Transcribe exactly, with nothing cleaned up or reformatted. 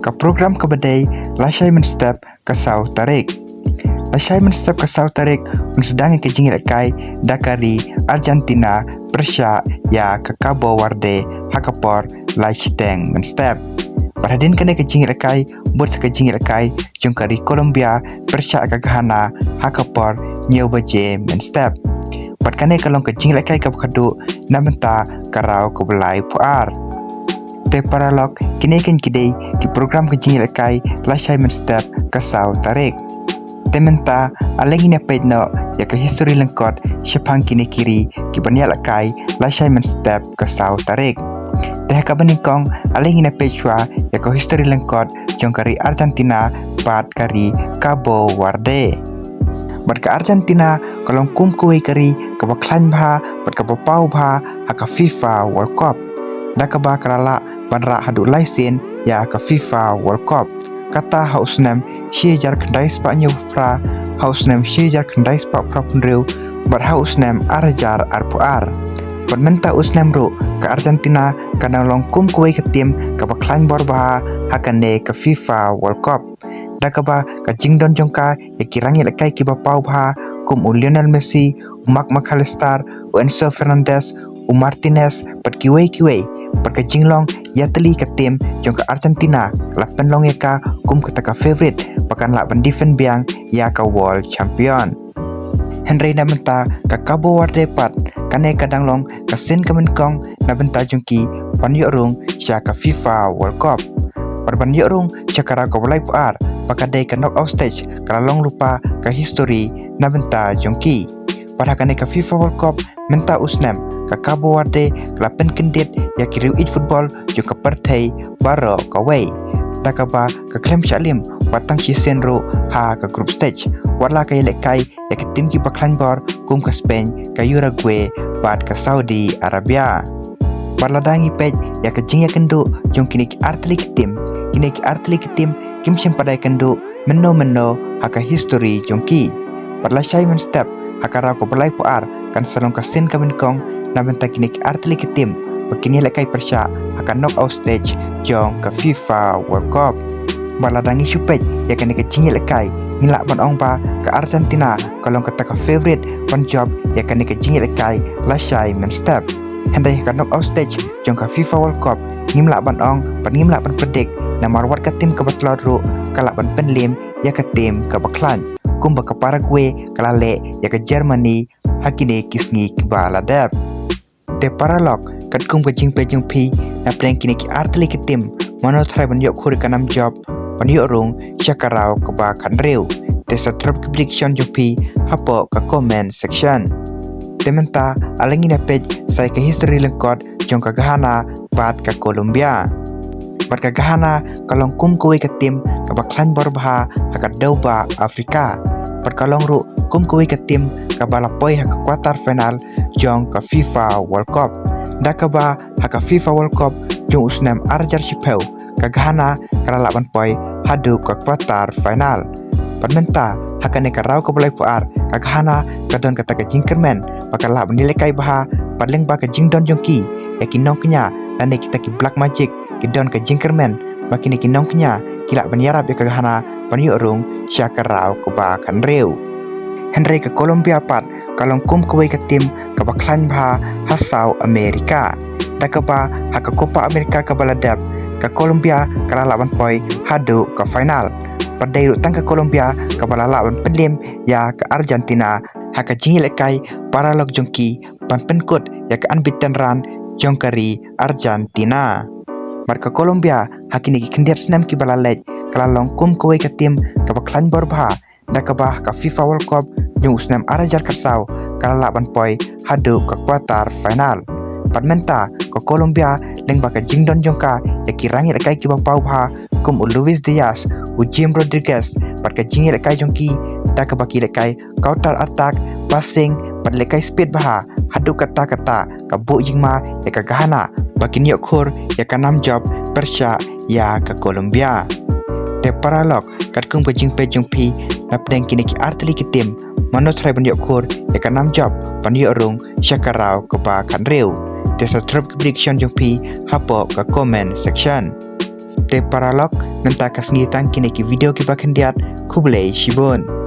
Ka program kaba dei lashai mynstep ka saw tarik. Lashai mynstep ka saw tarik, yn sdang ïa ka jingïalehkai da ka ri Argentina pyrshah ïa ka Cabo Verde ha ka por lai shiteng mynstep. Bad hadien kane ka jingïalehkai, bud sa ka jingïalehkai jong ka ri Colombia pyrshah ïa ka Ghana ha ka por hynñiew baje mynstep. Bad kane ka long ka jingïalehkai kaba khadduh na bynta ka round kaba laiphew ar. Te paralok, kine kein ki dei ki program ka jingïalehkai lashai mynstep ka saw tarik. Te mynta, ale ngin ïa peit noh ïa ka history lyngkot shaphang kine ki ri kiban ïalehkai lashai mynstep ka saw tarik. Te ha kaba nyngkong, ale ngin ïa peit shuwa ïa ka history lyngkot jong ka ri Argentina bad ka ri Cabo Verde. Bad ka Argentina ka long kum kawei ka ri kaba khlaiñ bha bad kaba paw bha ha ka FIFA World Cup, da kaba ka la lah ban rah haduh lai sien ïa ka FIFA World Cup, kata ha u snem shi hajar khyndai spah hynñiewphew phra, ha u snem shi hajar khyndai spah phra phew hynriew, bad ha u snem ar hajar arphew ar. Bad mynta u snem ruh, ka Argentina ka dang long kum kawei ka tim kaba khlaiñ bor bha ha kane ka FIFA World Cup, da kaba ka jingdon jong ka ïa ki rangïalehkai kiba paw bha kum u Lionel Messi, u Marc McAllister, u Enzo Fernandez, u Martinez, bad kiwei kiwei. Bad ka jinglong ïatylli ka tim jong ka Argentina ka la pynlong ïa ka kum kata ka favourite ba kan lah ban defend biang ïa ka world champion. Hynrei na bynta ka Cabo Verde pat, kane ka dang long ka sien kaba nyngkong na bynta jong ki ban ïoh rung sha ka FIFA World Cup. Bad ban ïoh rung sha ka round kaba laiphew ar, ba ka dei ka knockout stage, ka la long lypa ka history na bynta jong ki. Bad ha kane ka FIFA World Cup mynta u snem, ka Cabo Verde ka la pynkyndit ïa ki riew ïeit football jong ka pyrthei baroh kawei, da kaba ka khlem shah lim wat tang shisien ruh ha ka group stage, wat la ka ïalehkai ïa ki tim kiba khlaiñ bor kum ka Spain, ka Uruguay, bad ka Saudi Arabia. Bad lada ngi peit ïa ka jingïakynduh jong kine ki artylli ki tim, kine ki artylli ki tim kim shym pat da ïakynduh mynno mynno ha ka history jong ki. Bad lashai mynstep ha ka round kaba laiphew ar kan sa long ka sien kaba nyngkong na bynta kine ki artylli ki tim ba kin ïalehkai pyrshah ha ka knockout stage jong ka FIFA World Cup. Bad lada ngi shu peit ïa kane ka jingïalehkai, ngin lah ban ong ba ka Argentina ka long kata ka favourite ban jop ïa kane ka jingïalehkai lashai mynstep. Hynrei ha ka knockout stage jong ka FIFA World Cup, ngim lah ban ong bad ngim lah ban predict, namar wat ka tim kaba tlot ruh ka lah ban pynlim ïa ka tim kaba khlaiñ, kumba ka Paraguay ka la leh ïa ka Germany ha kine ki sngi kiba la dep. Te paralok, katkum ka jingpeit jong phi, na pdeng kine ki artylli ki tim, mano tharai ban ïoh khur ïa ka nam jop ban ïoh rung sha ka round kaba khathynriew? Te sa drop ki prediction jong phi hapoh ka comment section. Te mynta, ale ngin ïa peit sa ïa ka history lyngkot jong ka Ghana bad ka Colombia. Bad ka Ghana ka long kum kawei ka tim kaba khlaiñ bor bha ha ka dewbah Afrika. Bad ka long ruh kum kawei ka tim kaba la poi ha ka quarter final jong ka FIFA World Cup, da kaba ha ka FIFA World Cup jong u snem ar hajar shiphew, ka Ghana ka la lah ban poi haduh ka quarter final. Bad mynta, ha kane ka round kaba laiphew ar, ka Ghana ka don kata ka jingkyrmen ba ka lah ban ïalehkai bha, bad lyngba ka jingdon jong ki ïa ki nongkñia lane kita ki black magic, ki don ka jingkyrmen ba kine ki nongkñia ki lah ban ïarap ïa ka Ghana ban ïoh rung sha ka round kaba khathynriew. Hynrei ka Colombia pat ka long kum kawei ka tim kaba khlaiñ bha ha South America, da kaba ha ka Copa America kaba la dep, ka Colombia ka la lah ban poi haduh ka final. Bad dei ruh tang ka Colombia kaba la lah ban pynlim ïa ka Argentina ha ka jingïalehkai paralok jong ki ban pynkut ïa ka unbeaten run jong ka ri Argentina. Bad ka Colombia ha kine ki khyndiat snem kiba la leit ka la long kum kawei ka tim kaba khlaiñ bor bha, da kaba ha ka FIFA World Cup jong u snem ar hajar khatsaw ka la lah ban poi haduh ka quarter final. Bad mynta ka Colombia lyngba ka jingdon jong ka ïa ki rangïalehkai kiba paw bha kum u Luis Diaz, u James Rodriguez, bad ka jingïalehkai jong ki, da kaba ki ïalehkai counter attack, passing, bad ïalehkai speed bha, haduh katta katta ka buh jingma ïa ka Ghana ba kin ïoh khur ïa ka nam jop pyrshah ïa ka Colombia. Te paralok, katkum ka jingpeit jong phi, na pdeng kine ki artylli ki tim, mano tharai ban ïoh khur ïa ka nam jop ban ïoh rung sha ka round kaba khathynriew? Te sa drop ki prediction jong phi hapoh ka comment section. Te paralok, Mynta ka sngi tang kine ki video kiba khyndiat, khublei shibun.